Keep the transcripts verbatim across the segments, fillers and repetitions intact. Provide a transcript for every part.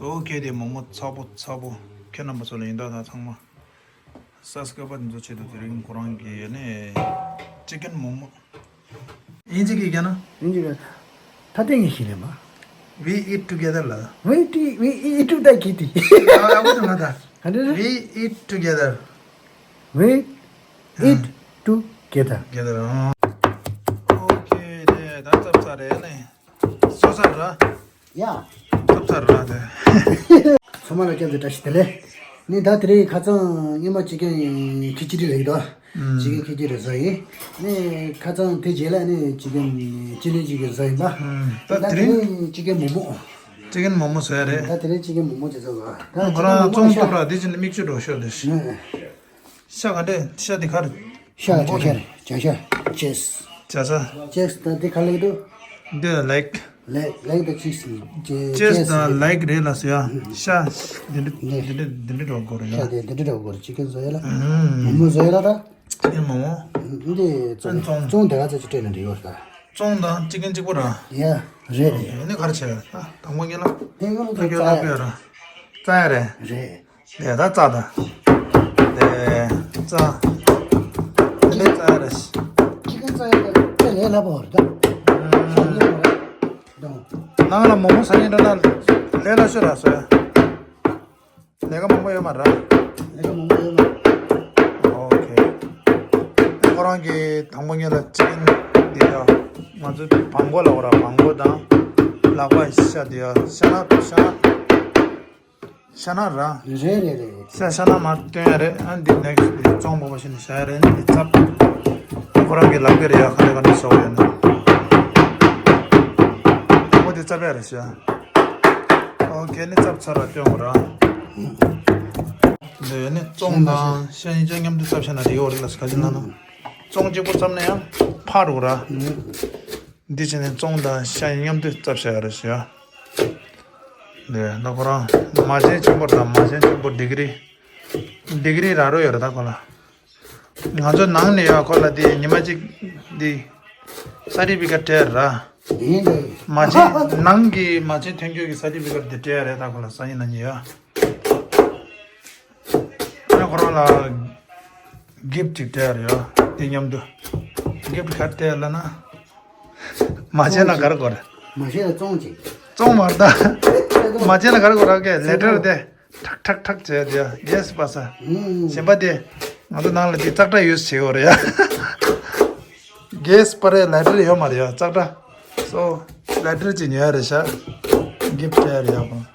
ཨོ་ཁེ། དེ་མོག་མོག་ཚ་པོ་ཚ་པོ། ཁྱེད་རྣམ་པ་ཚོ་ལ་ཡིན་ད་ད་ཚང་མ་སབ་སི་ཀ་རའེབ་པ་འདི་ཚོ་ཆེད་དུ་དེ་རིང་ཁོ་རང་གི་ནི་ཅི་ཀན་མོག་མོག་ཨིན་ཇི་གི་རྒྱ་ན། ཨིན་ཇི་གི། ད་ལྟ་ངས་ཤེས་རེད་མ། We eat together ལ། We eat, we eat together གི་དེ། ཨ་ཨ་ཁུ་ཚོ་ང་ད། ཧ་འདྲ་རེད། We eat together. We eat together. Together. ཨོ་ཁེ། དེ་ད་ཚར་ཚར་རེད་ནི། སོ་ཚར་ར། ཡ། ཚར་ཚར་ར་དེ། ཚང་མ་ལ་སྐྱབས་དེ་བཀྲ་ཤིས་བདེ་ལེགས། ནི་ད་དེ་རིང་ཁ་སང་སྔོན་མ་ཅི་ཀན་ཁི་ཅི་རི་ལེགས་དོ། ཅི་ཀན་ཁི་ཅི་རི་བཟོ་ཡིན། ནི་ཁ་སང་དེ་རྗེས་ལ་ནི་ཅི་ཀན་ཅི་ལི་ཅི་ཀན་བཟོ་ཡིན་པ། ད་དེ་རིང་ཅི་ཀན་མོག་མོག་ཅི་ཀན་མོག་མོག་བཟོ་ཡ་རེད། ད་དེ་རིང་ཅི་ཀན་མོག་མོག་ཅིག་བཟོ་དགོས། ད་ཁོ་རང་ཙོང་ཏོག་ར་དེ་ཅི་ནི་མིག་ཆུ་འགྲོ་ཤོག་དེ། ཤ་ག་འདྲས་ཤ་འདི་ག་རེ། ཤ་བྱ་ཤ་རེད། བྱ་ཤ། ཅེས། བྱ་ཤ། ཅེས་དང་འདི་ག་ལེགས་འདུག་འདི་ལེག་ལེག་ལེག་དང་ཅེས། ཅེས་དང་ལེག་རེད་ལ་ཟེར་ཡ། ཤ་འདི་འདྲ་འདི་འདྲ་འདི་འདྲ་འགྲོ་དགོས་རེད་ཡ། ཤ་འདི་འདི་འདྲ་འགྲོ་དགོས་རེད། ཅི་ཀན་བཟོ་ཡ་ལ། མོག་མོག་བཟོ་ཡ་ལ་ད། ཅི་ཀན་མོག་མོག་འདི་ཙོང་ཙོང་དེ་ག་ཚོད་ཅིག་སྤྲད་ན་འགྲིག་ཡོད་ད། ཙོང་དང་ཅི་ཀན་གཅིག་པོ་ར། ཡ། རེད་རེད། ཨེ་ནི་ག་རེ་བྱས་ཡ། ད་དང་པོ་ཉིད་ལ་ཨེ་ང་ད་ཁྱོད་ལ་ལབ་ཡོད་ར། རྩ་ཡ་རེད། རེད། ལས་ད་རྩ་ད། ལས་རྩ། ལས་རྩ་རེད། ཅི་ཀན་རྩ་ཡ་ལས་ལས་ལ་བོར་ད། ནང་ལ་མོག་མོག་ཟ་ཉན་འདྲ་ན་ལས་ལ་ཤོད་ར་ཟེར། ལས་ཀ་མང་པོ་ཡོད་མ་ར། ལས་ཀ་མང་པོ་ཡོད་མ་ར། ཨོ་ཁེ། ཁོ་རང་གི་དང་པོ་ཉིད་ལ་ཅི་ཀན་འདི་ཡ། ང་ཚོ་བང་གོ་ལ་བོར་ར། བང་གོ་དང་། ལག་པ་ཤ་འདི་ཡ། ཤ་ན་ཤ་ན། ཤ་ན་ར། རེད་རེད་རེད། ཤ་ཤ་ན་མར་བཏོན་ཡ་རེད། ཨ་འདི་ནེག་སི་འདི་ཙོང་པོ་པ་ཞིག་ནས་བཞག་ཡ་རེད། འདི་ཚབ། ཁོ་རང་གི་ལབ་ཀྱི་རེད་ཡ། ག་ལེ་ག་ལེ་བཟོ་ཡ་ན། ཨོ་འདི་ཚབ་ཡ་རེད་ཤ། ཨོ་ཁེ་ནི་ཚབ་ཚར་ར་བཏོན་དགོས་ར། འདི་ནི་ཙོང་དང་ཤ་གཉིས་ཆ་མཉམ་དུ་ཚབ་བྱས་ན་འགྲིག་ཡོད་རེད་ལ། ག་ཅི་ལབ་ན། ཙོང་གཅིག་པོ་ཚབ་ན་ཡང་ཕར་འགྲོ་ར། འདི་བྱས་ནས་ཙོང་དང་ཤ་མཉམ་དུ་བཙབ་བྱ་ཡ་རེད་ཟེར་ཡ། འདི་ད་ཁོ་རང་མ་བྱན་ཆེན་པོ་དང་མ་བྱན་ཆེན་པོ་ཌིག་རི། ཌིག་རི་ར་རོ་ཡོད་རེད་ད་ཁོ་ལ། ང་ཚོ་ནང་ནས་ཡོད་ཁོ་ལ་དེ་ཉི་མ་གཅིག་འདི་སར་ཊི་ཕི་ཀེཊ་སྤྲད་ར། འདི་འདི། མ་བྱན་ནང་གི་མ་བྱན་ཐོན་རྒྱུ་གི་སར་ཊི་ཕི་ཀེཊ་དེ་སྤྲད་རེད་ད་ཁོ་ལ། སང་ཉིན་གནངས་ཉིན་ཡོད། ཨ་ཁོ་རང་ལ་གིཕ་ཊི་ཅིག་སྤྲད་རེད་ཡ། དེ་མཉམ་དུ། གིཕ་ཊི་ག་རེ་སྤྲད་ལབ་ན། མ་བྱན་ལ་ག་རེ་དགོས་རེད། མ་བྱན་ལ་ཙོང་ཅིག་ཙོང་མ་རེད་ད། མ་བྱན་ལ་ག་རེ་དགོས་རེད། ལེ་ཊར་དེ་ཁྲག་ཁྲག་ཁྲག་བྱས་དེ་གེ་སི་པ་ས། གཞན་པ་དེ་ང་ཚོ་ནང་ལ་དེ་ཙག་སྒྲ་ཡུས་བྱེད་དགོས་རེད་ཡ། གེ་སི་པ་རེད། ལེ་ཊར་ཡོད་མ་རེད་ཡ། ཙག་སྒྲ། སོ་ལེ་ཊར་ཅིག་ཉོ་ཡ་རེད་ཤག་གིཕ་ཊི་སྤྲད་རེད་ཡ་ཁོང་།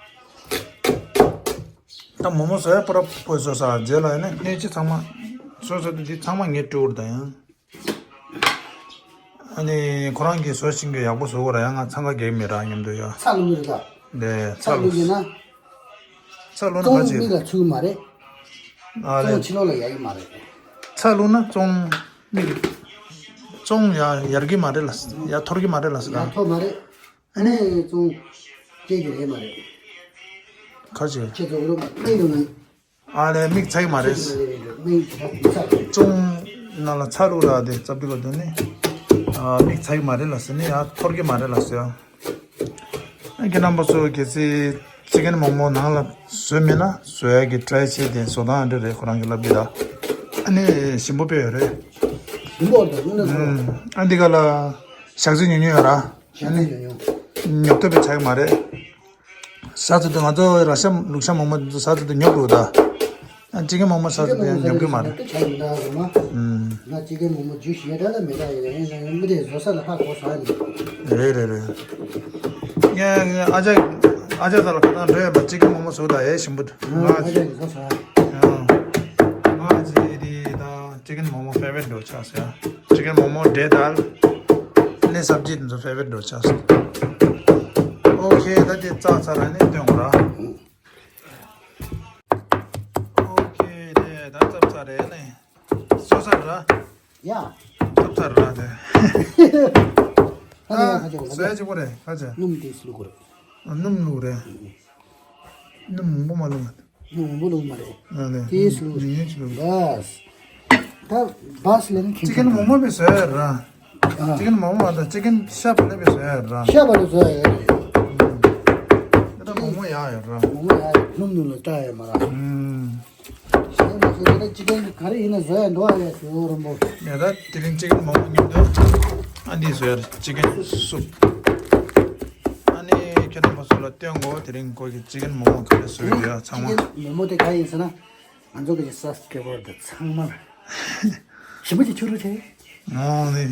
ད་མོག་མོག་བཟོ་ཡ་པོ་ར་པོ་བཟོ་ས་རྗེས་ལ་ཡིན་ན་སྣོད་ཆས་ཚང་མ་སོ་སོ་དེ་འདི་ཚང་མ་ངས་སྤྲོད་དགོས་རེད་ད་ཡང་། ཨ་ནི་ཁོ་རང་གིས་བཟོ་ཤེས་ཀྱི་ཡག་པོ་བཟོ་དགོས་ར་ཡང་ང་འཚང་ཁ་རྒྱག་མེད་ར་མཉམ་དུ་ཡ། ཚྭ་བླུགས་རེད་ད། ལས་ཚྭ་ཚྭ་བླུགས་བླུགས་ཡིན་ན། ཚྭ་བླུགས་ན་ཙོང་ག་ཅིག་མིག་ལ་ཚུགས་མ་རེད། ཨ་ལས། ཙོང་ཕྱི་ལོགས་ལ་ཡག་གི་མ་རེད། ཚྭ་བླུགས་ན་ཙོང་མིག་ཙོང་ཡ་ཡར་གི་མ་རེད་ལ། ཡ་འཐོར་གི་མ་རེད་ལ་ཟེར་ཡ་ད། འཐོར་མ་རེད། ཨ་ནི་ཙོང་སྐྱེ་གི་རེད་མ་རེད། ཁ་ཅིག་ཁྱེད་ཚོ་རུ་མིག་ནང་ཨ་ལས་མིག་ཚ་གི་མ་རེད། མིག་ཚ་གི་མ་རེད། ཙོང་ནང་ལ་ཚྭ་བླུགས་ར་དེ་ཙབ་དེ་ག་དོན་ནི། ཨ་མིག་ཚ་གི་མ་རེད་ལ་ཟེར་ནི་ཡ་འཐོར་གི་མ་རེད་ལ་ཟེར་ཡ། ཨ་ཁྱེད་རྣམ་པ་ཚོ་གལ་སྲིད་ཅི་ཀན་མོག་མོག་ནང་ལ་བཟོས་མེད་ན་བཟོ་ཡ་གི་ཊི་རའི་བྱེད་དེ་བཟོ་སྟངས་འདི་རེད། ཁོ་རང་གི་ལབ་གི་ད། ཨ་ནི་ཞིམ་པོ་དཔེ་ཡོད་རེད། ཞིམ་པོ་རེད་ད། དངོས་གནས་བཟོ། ཨ་འདི་ག་ལ་ཞག་ཚི་ཉུང་ཉུང་ཡོད་ར། ཞག་ཚི་ཉུང་ཉུང་། ཉོབ་ཏོ་དཔེ་ཆགས་ཀྱི་མ་རེད། ཟ་ཚོད་དུ་ང་ཚོ་ར་ཤ་ལུག་ཤ་མོག་མོག་འདི་ཚོ་ཟ་ཚོད་དུ་ཉོབ་འགྲོ་ད། ཨ་ཅི་ཀན་མོག་མོག་ཟ་ཚོད་དུ་ཡང་ཉོབ་ཀྱི་མ་རེད། ང་ཅི་ཀན་མོག་མོག་ཇུས་ཞེ་དྲག་ལ་མེད་ད་ཡིན་ཡིན་ཡིན་མི་དེ་བཟོ་ས་ལ་ཧ་གོ་ས་ཡིན། རེད་རེད་རེད། ཡ་ཡ་ཨ་ཅག་ཨ་ཅག་ད་ལ་ཁ་ཐང་འགྲོ་ཡ་མ་ཅི་ཀན་མོག་མོག་བཟོ་ད་ཡ་ཞིམ་པོ་འདུག་ང་ཨ་ཅག་གི་བཟོ་ས། ང་ཅི་དེ་ད་ཅི་ཀན་མོག་མོག་ཕེ་ཝ་རི་ཊི་འགྲོ་ཆགས་སོང་ཡ། ཅི་ཀན་མོག་མོག་འབྲས་དང་ནི་སབ་ཇི་དེ་ཚོ་ཕེ་ཝ་རི་ཊི་འགྲོ་ཆགས་སོང་། ཨོ་ཁེ། ད་དེ་བཙགས་ཚར་ར་ནི་སྟོན་དགོས་ར། ཨོ་ཁེ། དེ་ད་བཙགས་ཚར་རེད་ནི། སོ་ཚར་ར། ཡ། བཙགས་ཚར་ར་དེ། ཨ་ནི་ཡ་ཁ་ཅིག་ཨ་ཟས་ཅིག་པོ་རེད་ཁ་ཅིག་སྣུམ་དེ་སུ་ལུག་རེད། ཨ་སྣུམ་ལུག་རེད། སྣུམ་མང་པོ་མ་ལུག་མ་རེད། སྣུམ་མང་པོ་ལུག་མ་རེད། ཨ་ནི་དེ་སུ་ལུག་ཉུང་ཉུང་ཅིག་ལུག་རེད། ལགས། ད་བཱས་ལེན་ཁྱེད་ཅི་ཀན་མོག་མོག་པའི་བཟོ་ཡ་ར། ཨ། ཅི་ཀན་མོག་མོག་ད་ཅི་ཀན་ཤ་བ་ལེན་པའི་བཟོ་ཡ་ར། ཤ་བ་ལེན་བཟོ་ཡ་རེད། ད་མོག་མོག་ཡ། ཡག་ཡོད་ར། མོག་མོག་ཡག་ཡོད། སྣུམ་སྣུམ་ལ་སྐྲག་ཡོད་མ་ར། ཨུམ། གཞན་མ་གཞན་ད་ཅི་གན་ག་རེ་ཡིན་ན་བཟོ་ཡ་འདུག་ཨ། ཡ་ཞུ་རོ་མོ། ཡ་ད་དེ་རིང་ཅི་གན་མོག་མོག་མཉམ་དུ་ཨ་འདི་བཟོ་ཡ་ཅི་གན་སུབ། ཨ་ནི་ཁྱེད་རྣམ་པ་ཚོ་ལ་སྟོན་གོ། དེ་རིང་ཁོ་གི་ཅི་གན་མོག་མོག་ག་རེ་བཟོ་ཡོད་ཡ་ཚང་མ། ཅི་གན་མོག་མོག་དེ་ག་ཡིན་ཟེར་ན། ང་ཚོ་གི་སབ་སི་ཀ་རའི་བར་དེ་ཚང་མ་ལ་ཞིམ་པོ་ཅིག་ཆུ་རུ་ཆེ། ཨོ་ནི་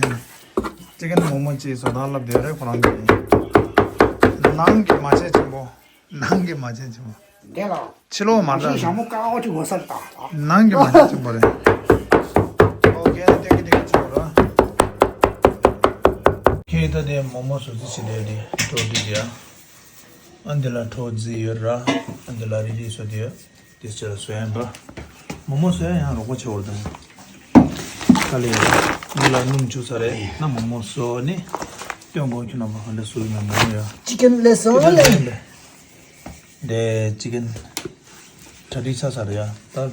ཅི་གན་མོག་མོག་ཅིག་བཟོ་སྟངས་ལབ་བསྡད་རེད་ཁོ་རང་གི། ནང་གི་མ་བྱས་ཆེན་པོ། ནང་གི་མ་བྱས་ཆེན་པོ། འདི་ལ་ཕྱི་ལོགས་མ་ཞིང་འདྲ། ཞྭ་མོ་དཀར་པོ་ཅིག་འོ་སར་བཏང་། ནང་གི་མ་བྱས་ཆེན་པོ་རེད། ཨོ་ཁེ་ཏེ་ཀི་ཏེ་ཀི་ཆེན་པོ་ར། ཁེ་ད་དེ་མོག་མོག་བཟོ་རྩིས་བྱེད་བསྡད་དེ་གྲོ་འདི་དེ་ཡ། ཨ་འདི་ལ་གྲོ་རྩིས་ཡོད་ར། ཨ་འདི་ལ་རི་རི་བཟོ་དེ་ཡོད། དེ་ཚོ་ལ་བཟོ་ཡ་ཡིན་པ། མོག་མོག་བཟོ་ཡ་ཡང་རོགས་པ་བྱེད་འོར་དང་། དཀའ་ལས་ཡོད། འདི་ལ་སྣུམ་བཅུག་ཚར་རེད་ན་མོག་མོག་བཟོ་ནི། སྟོན་གོ་ཁྱོད་རྣམ་པ་ག་འདྲ་བཟོ་ཡིན་ན་མོག་མོག་ཡ། ཅི་གན་ལེ་སོང་ལེ། དེ་ཅི་གན་གྲ་སྒྲིག་ཚར་ཚར་ཡ་ད།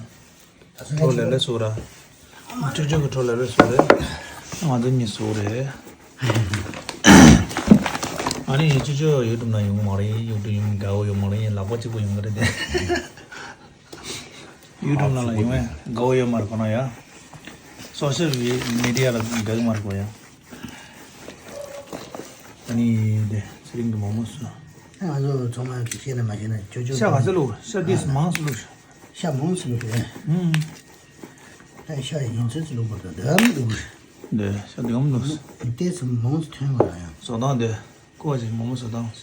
གྲོ་ལེ་ལེ་བཟོ་ར། ཅོ་ཅོ་གི་གྲོ་ལེ་ལེ་བཟོ་རེད། ང་ཚོ་གཉིས་བཟོ་རེད། ཨ་ནི་ཅོ་ཅོ་ཡུ་ཊུབ་ནང་ཡོང་གི་མ་རེད། ཡུ་ཊུབ་ཡོང་དགའ་བོ་ཡོད་མ་རེད། ལག་པ་གཅིག་པོ་ཡོང་གི་རེད་དེ། ཡུ་ཊུབ་ནང་ལ་ཡོང་བས་དགའ་བོ་ཡོད་མ་རེད་ཁོ་ན་ཡ། སོ་ཤལ་མི་ཌི་ཡ་ལ་དགའ་གི་མ་རེད་ཁོ་ཡ། ཨ་ནི་དེ་ཚེ་རིང་གི་མོག་མོག་བཟོ། ང་ཚོ་ཚང་མ་གི་ཤེས་ན་མ་ཤེས་ན་ཅོ་ཅོ་ཤ་ག་ཚོད་བླུགས། ཤ་ཏིས་མང་སུ་བླུགས། ཤ་མང་སུ་བླུགས་རེད། ཨུམ། ད་ཤ་ཡིན་ཚོད་ཚོད་བླུགས་པ་དང་འདྲ་མི་འདུག་རེད། འདི་ཤ་འདི་གམ་བླུགས། ཏིས་མང་སུ་ཐོན་པ་ར་ཡང་། བཟོ་སྟངས་འདི་ཀོ་ཅིག་མོག་མོག་བཟོ་སྟངས།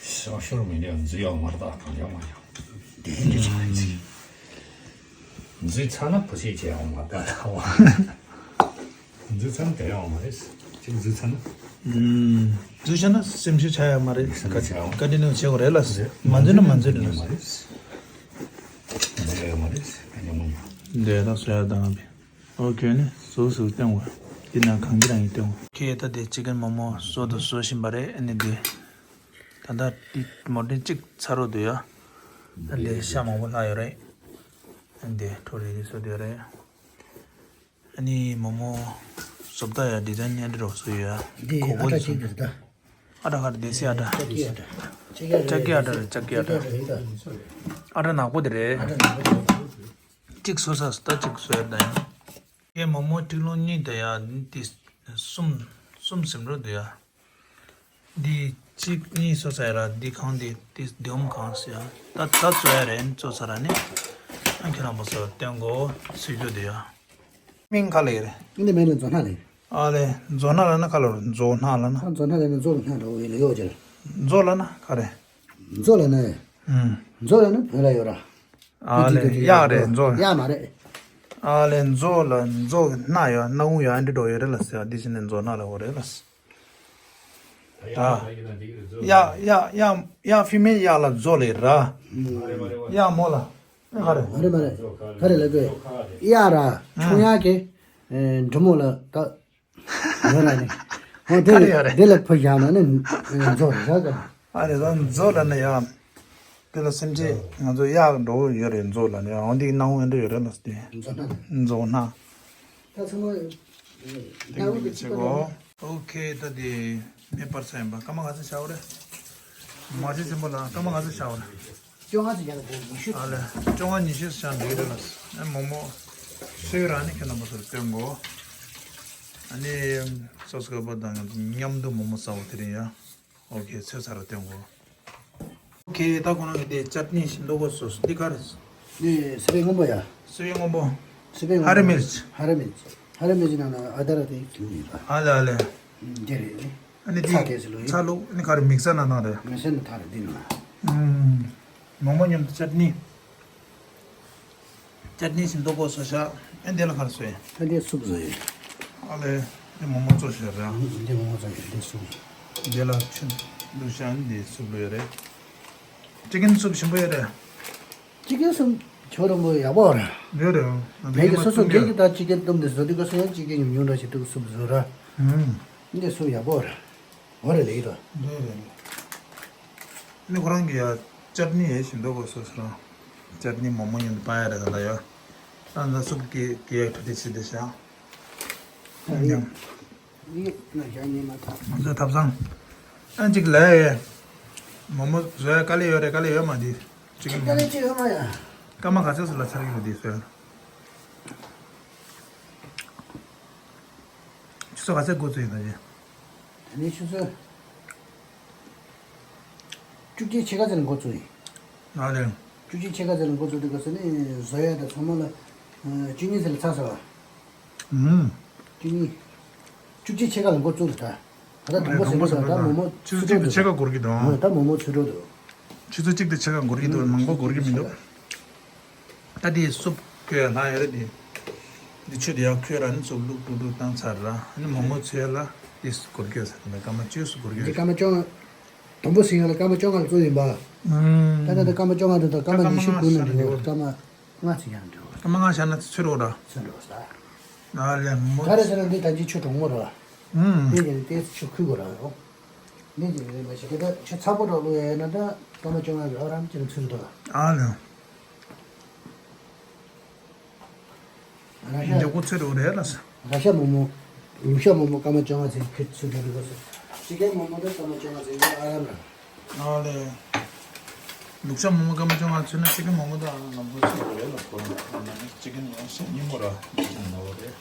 ཤ་ཤོར་མི་འདྲ་འཛུལ་ཡག་མ་རེད། ད་གང་ཡག་མ་ཡག་དེ་འདྲ་ཆགས་ཡིན་ཚིག་འཛུལ་ཚར་ན་བུ་ཆེ་བྱེད་ཡག་མ་རེད། ད་ད་བ། འཛུལ་ཚར་ན་དེ་ཡོང་བ་རེད། ཅིག་འཛུལ་ཚར་ན། ཨུམ། འཛུལ་ཚར་ན་སེམས་ཤུགས་ཆག་ཡོད་མ་རེད། སེམས་ཤུགས་ཆག་ཡོད་མ་རེད། བཀའ་དྲིན་ནས་བྱེད་དགོས་རེད་ལ། མ་འཛུལ་ན་མ་འཛུལ་རེད་ལ། འཛུལ་ཡོད་མ་རེད། ཉམས་མྱོང་། འདི་ད་བཟོ་ཡ་དང་བི། ཨོ་ཁེ་ནི་སོ་སོ་སྟོན་དགོས། འདི་ན་གང་གི་རང་ཡིན་སྟོན་དགོས། ཁེ་ད་དེ་ཅི་གན་མོག་མོག་བཟོ་དང་བཟོ་བཞིན་པ་རེད། ཨ་ནི་འདི། ད་ད་འདི་མོ་འདི་གཅིག་ཚར་རོ་འདུག་ཡ། ད་འདི་ཤ་མང་པོ་ལྷག་ཡོད་རེད། ཨ་འདི་གྲོ་རི་རི་བཟོ་འདུག་རེད། ཨ་ནི་མོག་མོག་བཟོ་ལྟ་ཡ་ཌི་ཛའིན་ཨ་འདྲ་རོ་བཟོ་ཡོད་ཡ། འདི་ཨ་ཁོག་པ་ཊ་ཅིག་རེད་ད། ཨ་ཊ་ག་རེ་དེ་སི་ཨ་ཊ། ཅ་ཀི་ཨ་ཊ། ཅ་ཀི་ཨ་ཊ་རེད། ཅ་ཀི་ཨ་ཊ། ཨ་ཊ་ནག་པོ་དེ་རེད། ཨ་ཊ་ནག་པོ་དེ་རེད། གཅིག་བཟོ་ས་ད་གཅིག་བཟོ་ཡ་ད་ཡང་། ངས་མོག་མོག་ཀི་ལོ་གཉིས་དེ་ཡ་དེ་གསུམ་གསུམ་ཟིན་འགྲོ་འདུག་ཡ། འདི་གཅིག་གཉིས་བཟོ་ས་ཡ་ར། འདི་གང་འདི་འདི་འདི་འོམ་གང་ཟེར་ཡ། ད་ད་བཟོ་ཡ་རེད། བཟོ་ས་ར་ནི་ཨ་ཁྱེད་རང་པ་ཚོ་སྟོན་གོ་སུས་རྒྱུ་འདུག་ཡ། མིང་ག་ལ་ཡོད་རེད། འདི་མིང་ལ་མཛོ་སྣ་ལ་ཡོད། ཨ་ལེ། མཛོ་སྣ་ལ་ན་ག་ལ་རེད། མཛོ་སྣ་ལ་ན། ཨ་མཛོ་སྣ་ལ་ན་མཛོ་སྣ་འདྲ་བོ་ཡོད་ལ་ཡོད་ཅེ་ལ། མཛོ་ལ་ན་ག་རེ། མཛོ་ལ་ན། ཨུམ། མཛོ་ལ་ན་བོད་ལ་ཡོད་ར། ཨ་ལེ། གཡག་རེད་མཛོ། གཡག་མ་རེད། ཨ་ལེ། མཛོ་ལ་མཛོ་སྣ་ཡོད། སྣ་ཁུང་ཡོད། ཨ་འདྲ་འགྲོ་ཡོད་རེད་ལ་ཟེར། འདི་ཕྱི་ནས་མཛོ་སྣ་ལ་འོ་རེད་ལ། ད་གཡག་གཡག་གཡག་གཡག་ཕི་མེལ་གཡག་ལ་མཛོ་ལ་ར། གཡག་མོ་ལ། ཨེ་ག་རེ། མ་རེད་མ་རེད། ག་རེ་ལབ་དགོས། གཡག་ར་ཁྱུང་གཡག་གི་ཨེ་འབྲི་མོ་ལ་ད། ཡོད་ར་ནི། ཧོ་དེ་ལ་དེ་ལ་ཕུ་བཞག་ན་ནི་མཛོ་རེད་ཟེར་གི། ཨ་རེ་ད་མཛོ་ལ་ནི་ཡ། དེ་ལ་སེམས་ཅན་ང་ཚོ་གཡག་འགྲོ་ཡོད་རེད། མཛོ་ལ་ནི་འོ་འདི་སྣ་ཁུང་འདྲ་ཡོད་རེད་ལ་སྟེ། མཛོ་སྣ། མཛོ་སྣ། ད་ཚང་མ་ཏིང་ཏིང་གི་བྱེད་གོ། ཨོ་ཁེ། ད་དེ་མེ་སྤར་ས་ཡིན་པ། སྐར་མ་ག་ཚོད་བཞག་པ་རེད། མ་གཞི་ཆེན་པོ་ལ་སྐར་མ་ག་ཚོད་བཞག་པ་རེད། བཅོ་ལྔ་ཙམ་བཞག་ན་ཉི་ཤུ། ཨ་ལེ། བཅོ་ལྔ་ཉི་ཤུ་བཞག་འགྲིག་རེད་ལ། ཨ་མོག་མོག་སོས་ར་ནི་ཁྱེད་རྣམ་པ་ཚོར་སྟོན་གོ། ཨ་ནི་སོ་སོ་སྐབས་པ་དང་མཉམ་དུ་མོག་མོག་ཟ་བ་དེ་རིང་ཡ། ཨོ་ཁེ། ཚོད་ཚར་ར་སྟོན་གོ། ཨོ་ཁེ། ད་ཁོ་རང་གི་དེ་ཅཊ་ནི་ཞིམ་མདོག་གོ་སོ་སོ་འདི་ག་རེ། འདི་སི་པན་སྔོན་པོ་ཡ། སི་པན་སྔོན་པོ། སི་པན་སྔོན་པོ། ཧ་རི་མིར་ཆི། ཧ་རི་མིར་ཆི། ཧ་རི་མིར་ཆི་ནང་ན་ཨ་དར་དེ་ཞིམ་ཡོད་པ། ཨ་ལེ་ཨ་ལེ། འདི་རེད། ཨ་ནི་འདི་ཚྭ་དེ་ཚོ་ལོ་ཡིན། ཚྭ་ལུག་ཨ་ནི་ག་རེ་མིག་སར་ནང་ནང་རེད། མིག་སར་ནང་ཐག་རེད་འདི་ནང་། ཨུམ། མོག་མོག་མཉམ་དུ་ཅཊ་ནི། ཅཊ་ནི་ཞིམ་མདོག་གོ་སོ་ཤ། ཨ་འདི་ལ་ག་རེ་བཟོས། ཨ་འདི་སུབ་བཟོས་ཡོད། ཨ་ལེ། འདི་མོག་མོག་བཙོས་ཤག་རེད། ཨ་འདི་མོག་མོག་བཙོས་ཡོད། འདི་སུབ། འདི་ལ་ཆུ་བླུགས་ཤག་འདི་སུབ་ལོས་རེད། ཅི་ཀན་སུབ་ཞིམ་པོ་ཡོད་རེད། ཅི་ཀན་སུབ་ཁྱོད་རང་པོ་ཡག་པོ་རེད། ཡོད་རེད། ཨ་ངས་ཀྱི་སོ་སོ་སྒེར་གྱི་ད་ཅི་ཀན་བཏུམས་ཏེ་བཟོ་དུས་སྐབས་སུ་ཡང་ཅི་ཀན་ཉུང་ཉུང་འདྲ་ཞིག་བཏུམས་སུབ་བཟོ་ར། ཨུམ། འདི་སུབ་ཡག་པོ་རེད། འོ་རེད་ལེགས་དོ། རེད་རེད་རེད། ནི་ཁོ་རང་གི་ཡ་ཅཊ་ནི་ཡེ་ཞིམ་མདོག་གོ་སོ་སོ་རང་། ཅཊ་ནི་མོག་མོག་མཉམ་དུ་སྤར་ཡ་རེད་ད་ལྟ་ཡ། ད་ལྟ་སུབ་ཀྱི་ཀྱི་ཡ་གྲ་སྒྲིག་བྱས་ཏེ་བཞག་ཨ་ཡ། ཉམས། ཡིད་ན་བཞག་ཉེས་མ་ཐག་ང་ཚོའི་ཐབ་ཚང་། ཨ་གཅིག་ལས། མོག་མོག་བཟོ་ཡ་དཀའ་ལས་ཡོད་རེད། དཀའ་ལས་ཡོད་མ་འདི་ཅིག་གི་དཀའ་ལས་ཅིག་ཡོད་མ་ཡ། སྐར་མ་ག་ཚོད་ཙམ་ལ་ཚར་གྱི་རེད་འདི་བཟོ་ཡ། ཆུ་ཚོད་ག་ཚོད་འགོ་ཚུགས་ཡིན་ད་ཅི། ད་ནི་ཆུ་ཚོད་བཅུ་གཅིག་ཕྱེད་ཀ་ཙམ་ལ་འགོ་ཚུགས་ཡིན། ཨ་ལས། བཅུ་གཅིག་ཕྱེད་ཀ་ཙམ་ལ་འགོ་ཚུགས་དུས་སྐབས་སུ་ནི་བཟོ་ཡ་དང་ཚང་མ་ལ་བཅུ་གཉིས་ཙམ་ལ་ཚར་སོང་བ། ཨུམ། བཅུ་གཉིས། བཅུ་གཅིག་ཕྱེད་ཀ་ལ་འགོ་བཙུགས་རེད་ད། ད་ལྟ་དང་པོ་ཟེར་གྱི་འདུག་ད་མོག་མོག་ཆུ་ཚོད་གཅིག་དང་ཕྱེད་ཀ་འགོར་གྱི་འདུག་ཨང་། ད་མོག་མོག་ཚུད་འགྲོ་འདུག་ཆུ་ཚོད་གཅིག་དང་ཕྱེད་ཀ་འགོར་གྱི་འདུག་མང་པོ་འགོར་གྱི་མི་འདུག་ད་དེ་སུབ་ཁོལ་ལྷག་ཡོད་རེད་དེ། འདི་ཆུ་དེ་ཡག་ཁོལ་ར་ནི་སུབ་ལུག་ཏུ་ཏུ་བཏང་ཚར་ར། ནི་མོག་མོག་ཚོས་ལ་དེ་འགོར་གྱི་ཡོད་ས་དེ་ནི་སྐར་མ་བཅུ་སུ་འགོར་གྱི་འདི་ཡོད་སྐར་མ་བཅོ་ལྔ། དང་པོ་ཟིན་ཡོད་ལ་སྐར་མ་བཅོ་ལྔ་ལ་བཙུགས་ཡིན་པ། ཨང་། ད་ད་ད་སྐར་མ་བཅོ་ལྔ་དེ་དང་སྐར་མ་ཉི་ཤུ་དགུ་ན་འགྲོ་སྐར་མ་ལྔ་ཚིག་ཡང་འགྲོ། སྐར་མ་ལྔ་བཞག་ན་ཚོད་རོགས་ར། ཚོད་རོགས་ས། ཨ་ལས་མོ། ག་རེ་ཟེར་ན་འདི་ད་ཅི་ཆུ་གྲང་མོ་ར། ཨུམ། དེ་ནས་ཏོག་ཙམ་ཆུ་ཁུལ་དགོས་ར་ཡོང་། འདི་ཅི་རེད་མ་ཤེས་ད་ཆུ་ཚ་པོ་འདྲ་བླུག་ཡ་ཡིན་ན་ད་སྐར་མ་བཅོ་ལྔ་གི་ཨ་རམ་ཅི་རེད་ཚུལ་འདུག་ཨ་ལས། ར་ཤ། མགྱོགས་པོ་ཚོད་རོགས་རེད་ལ་ས། ར་ཤ་མོག་མོག་ལུག་ཤ་མོག་མོག་སྐར་མ་བཅོ་ལྔ་ཚིག་ཁུལ་ཚུལ་འདུག་གི་གོ་ས། ཅི་ཀན་མོག་མོག་ད་སྐར་མ་བཅོ་ལྔ་ཚིག་ཨ་རམ་ར། ཨ་ལས། ལུག་ཤ་མོག་མོག་སྐར་མ་བཅོ་ལྔ་ཚོད་ན་ཅི་ཀན་མོག་མོག་ད་ཨ་རམ་ལམ་བུ་ཚོད་རོགས་རེད་ལ་ཁོ་རང་ཅི་ཀན་ཡང་ཤ་ཉིན་མོ་ར་ཅི་ཀན་མོག་རེད།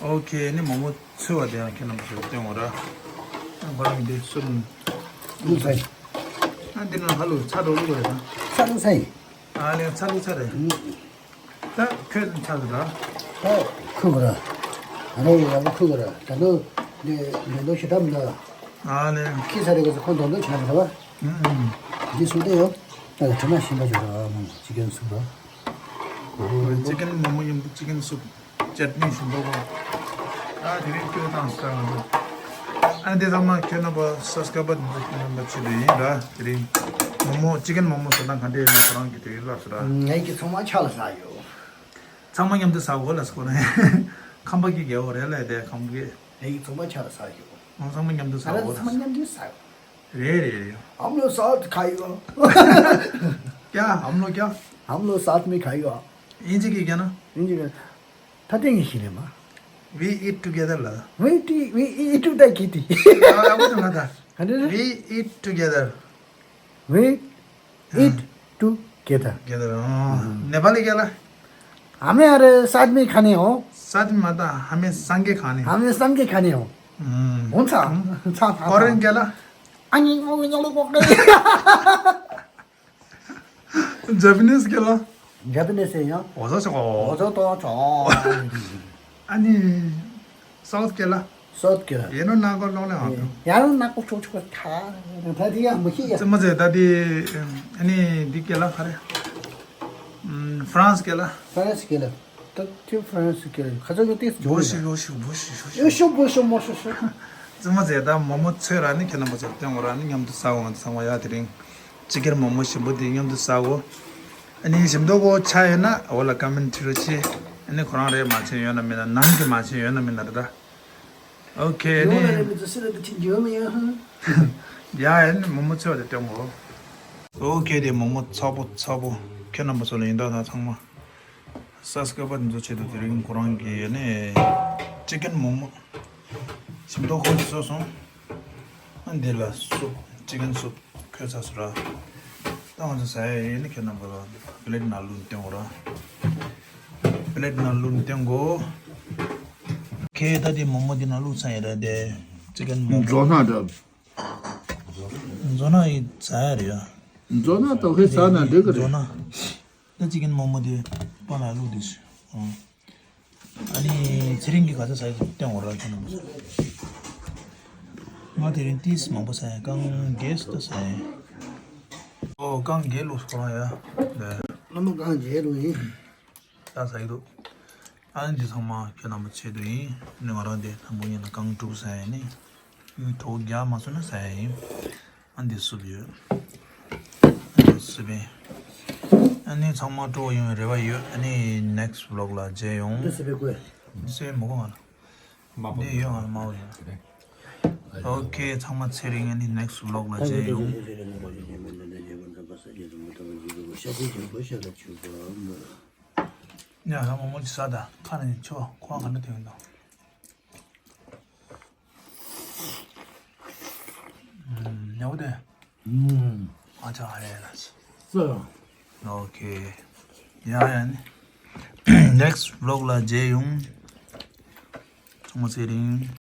ཨོ་ཁེ། ནི་མོག་མོག་ཚོས་པ་དེ་ཡང་ཁྱེད་རྣམ་པ་ཚོས་སྟོན་འོ་ར། ཁོ་རང་གི་འདི་སུབ་བླུགས་ཚར་ཡིན། ཨ་འདི་ནང་ཧ་ལུ་ཚ་འགྲོ་བླུགས་རེད་ད། ཚ་བླུགས་ཚར་ཡིན། ཨ་ལས་ཚ་བླུགས་ཚར་རེད། ད་ཁོས་ཚ་རེད་ད། ད་ཁུག་ར། ཨ་རོ་ཡག་པོ་ཁུག་ར། ད་ནོ་འདི་མེ་ཏོག་ཞེ་དྲག་མི་འདུག་ཨ་ལས། ཁྱི་ཚ་རེད་ག་ཚོད་ཁོ་འདོན་འདོན་བྱས་པ་རེད་བ། ཨུམ་ཨུམ། འདི་སུབ་བསྡད་ཡོད། ད་དྲི་མ་ཞིམ་པ་བྱོས་ར་མོ་ཅི་ཀན་སུབ་ར། ཅི་ཀན་མོག་མོག་མཉམ་དུ་ཅི་ཀན་སུབ། ཅེཊ་ནི་ཞིམ་པོ་གོ། ཨ་དེ་རིང་སྐྱོ་བཏང་ས་ང་ཚོ། ཨ་འདི་ཚང་མ་ཁྱོད་རྣམ་པ་སབ་སི་ཀ་རབ་འདི་ཚོ་ཁྱོད་རྣམ་པ་ཆེད་དུ་ཡིན་ར། དེ་རིང་མོག་མོག་ཅི་ཀན་མོག་མོག་བཟོ་སྟངས་ག་འདྲ་ཡིན་ན་ཁོ་རང་གིས་དེ་རིང་ལབ་སོང་ར། ངའི་གི་ཚང་མ་ཆ་ལ་ཟ་ཡོད། ཚང་མ་མཉམ་དུ་ཟ་གོ་ལ་ཟ་གོ་ན། ཁམས་པ་གི་རྒྱལ་པོ་རེད་ལ་དེ་ཁམས་པ་གི། ངའི་གི་ཚང་མ་ཆ་ལ་ཟ་ཡོད། ང་ཚང་མ་མཉམ་དུ་ཟ་གོ་ལ། ཚང་མ་མཉམ་དུ་ཟ་ཡོད། རེད་རེད་རེད། हम लोग साथ खाएगा। क्या? हम लोग क्या? हम लोग साथ में खाएगा। ཨིན་ཇི་གི་རྒྱ་ན། ཨིན་ཇི་གི། ད་ཐེངས་ཤིག་རེད་མ། We eat together ལ། We eat, we eat together kitty. ཨ་ཨ་བོ་དང་ང་ད། ག་འདྲ་རེད། We eat together. We eat together. Together. ཨ་ནེ་པ་ལི་སྐད་ལ། हमें अरे साथ में खाने हो। साथ में मत, हमें संगे खाने। हमें संगे खाने हो। ཨུམ། हुन्छ। ཚ་ཚ་ཚ། ཀོ་རེན་སྐད་ལ། ཨ་ནི་ཨོ་ཉོ་ལོ་ཀོ་ཀེ། ཇ་པ་ནིས་སྐད་ལ། ཇ་པ་ནིས་ཡང་། འོ་ཟོ་ཆོ་གོ། འོ་ཟོ་ཏོ་ཆོ། ཨ་ནི། སའུཐ་སྐད་ལ། སའུཐ་སྐད་ལ། ཡེ་ནོ་ན་གོ་ལོང་ལེ་ཧ་ཏུ། ཡ་རུ་ན་ཀོ་ཆོ་ཆོ་ཐ། ད་དེ་ཡང་མི་ཤེས་ཡ། ཙི་མ་ཟེ་ད་དེ། ཨ་ནི་འདི་སྐད་ལ་ག་རེ། ཨམ། ཧྥ་རན་སི་སྐད་ལ། ཧྥ་རན་སི་སྐད་ལ། ད་དེ་ཧྥ་རན་སི་སྐད་ལ་ཁ་ཚ་གི་ཏིས་ཇོ་ཡ། བོ་ཤི་བོ་ཤི་བོ་ཤི་བོ་ཤི། ཡོ་ཤོ་བོ་ཤོ་མོ་ཤོ་ཤོ། ཙི་མ་ཟེ་ད་མོག་མོག་ཚོས་ར་ནི་ཁྱེད་རྣམ་པ་ཚོར་སྟོན་འོ་ར་ནི་མཉམ་དུ་ཟ་འོ་ང་ཚོ་ཚང་མ་ཡ་དེ་རིང་། ཅི་ཀན་མོག་མོག་ཞིམ་པོ་འདི་མཉམ་དུ་ཟ་འོ། ཨ་ནི་ཞིམ་མདོག་གོ་ཆ་ཡོད་ན་འོ་ལ་ཀ་མེན་ཊི་བྲིས་རོགས་བྱེད། ཨ་ནི་ཁོ་རང་རེད་མ་བྱན་ཡོད་ན་མིན་ན་ནང་གི་མ་བྱན་ཡོད་ན་མིན་ན་རེད་ད། ཨོ་ཁེ་ནི། ཡ་ཡ་ནི་མོག་མོག་ཚོས་པ་དེ་སྟོན་གོ། ཨོ་ཁེ་དེ་མོག་མོག་ཚ་པོ་ཚ་པོ་ཁྱེད་རྣམ་པ་ཚོ་ལ་ཡིན་ད་ད་ཚང་མ། སབ་སི་ཀ་རབ་འདི་ཚོ་ཆེད་དུ་དེ་རིང་ཁོ་རང་གིས་ནི་ཅི་ཀན་མོག་མོག་ཞིམ་མདོག་ཁོ་ཚོས་སོང་། ཨ་འདི་ལ་སུབ་ཅི་ཀན་སུབ་ཁོས་ཚ་སུ་ར། ད་ང་ཚོ་ཟ་ཡ་ཡིན་ནི་ཁྱེད་རྣམ་པ་ལ་པི་ལེ་ཊི་ནང་བླུགས་སྟོན་གོ་ར། པི་ལེ་ཊི་ནང་བླུགས་སྟོན་གོ། ཁེ་ད་དེ་མོག་མོག་འདི་ནང་བླུགས་ཚར་ཡ་ར་དེ་ཅི་ཀན་མོག་མོག་མཛོ་སྣ་འདྲ། མཛོ་སྣ་ཡི་ཟ་ཡ་རེད་ཡ། མཛོ་སྣ་ཏོ་ཁེ་ཟ་ན་འགྲིག་གི་རེད། མཛོ་སྣ། ད་ཅི་ཀན་མོག་མོག་དེ་པ་ལ་བླུགས་དེ་ཤི། ཨ་ནི་ཚེ་རིང་གིས་ག་ཚོད་ཟ་ཡི་སྟོན་འོ་ར་ཁྱོད་རྣམ་པ་ཚོ། ང་དེ་རིང་ཏིས་མང་པོ་ཟ་ཡ་རྐང་བརྒྱད་ཙམ་ཟ་ཡ། ཨོ་རྐང་བརྒྱད་ལོག་སོང་ཡ། ལས། ལོ་མ་རྐང་བརྒྱད་ལོག་ཡིན། ད་ཟ་ཡི་འདུག་ཨ་ནི་འདི་ཚང་མ་ཁྱོད་རྣམ་པ་ཆེད་དུ་ཡིན། ཨ་ནི་ང་རང་དེ་དང་པོ་ཉིད་ལ་རྐང་དྲུག་ཟ་ཡ་ནི། གྲོགས་རྒྱག་མ་སོང་ན་ཟ་ཡ་ཡིན། ཨ་འདི་སུབ་ཡོད། ཨ་འདི་སུབ་ཡིན། ཨ་ནི་ཚང་མ་སྤྲོ་བོ་ཡོང་བའི་རེ་བ་ཡོད། ཨ་ནི་next vlog ལ་མཇལ་ཡོང་། འདི་སུབ་ཡིན་དགོས། འདི་སུབ་ཡིན་མ་དགོས་ང་ལ། མ་པོ་འདི་ཡོད་ང་ལ་མ་པོ་ཡོད། ཨོ་ཁེ་ཚང་མ་ཚེ་རིང་། ཨ་ནི་next vlog ལ་མཇལ་ཡོང་། ཡ་ཧ་མོ་མོ་ཅི་ཟ་ད་ཁ་ནས་ཆོ་ཁོ་ག་འདྲ་དེ་ཡོང་དང་། ཨོ་དེ། ཨུམ། ཨ་ཅག་ཧ་རེ་ལ་ཆི། སོ། ཨོ་ཁེ། ཡ་ཡ་ནི། next vlog ལ་མཇལ་ཡོང་། ཚང་མ་ཚེ་རིང་།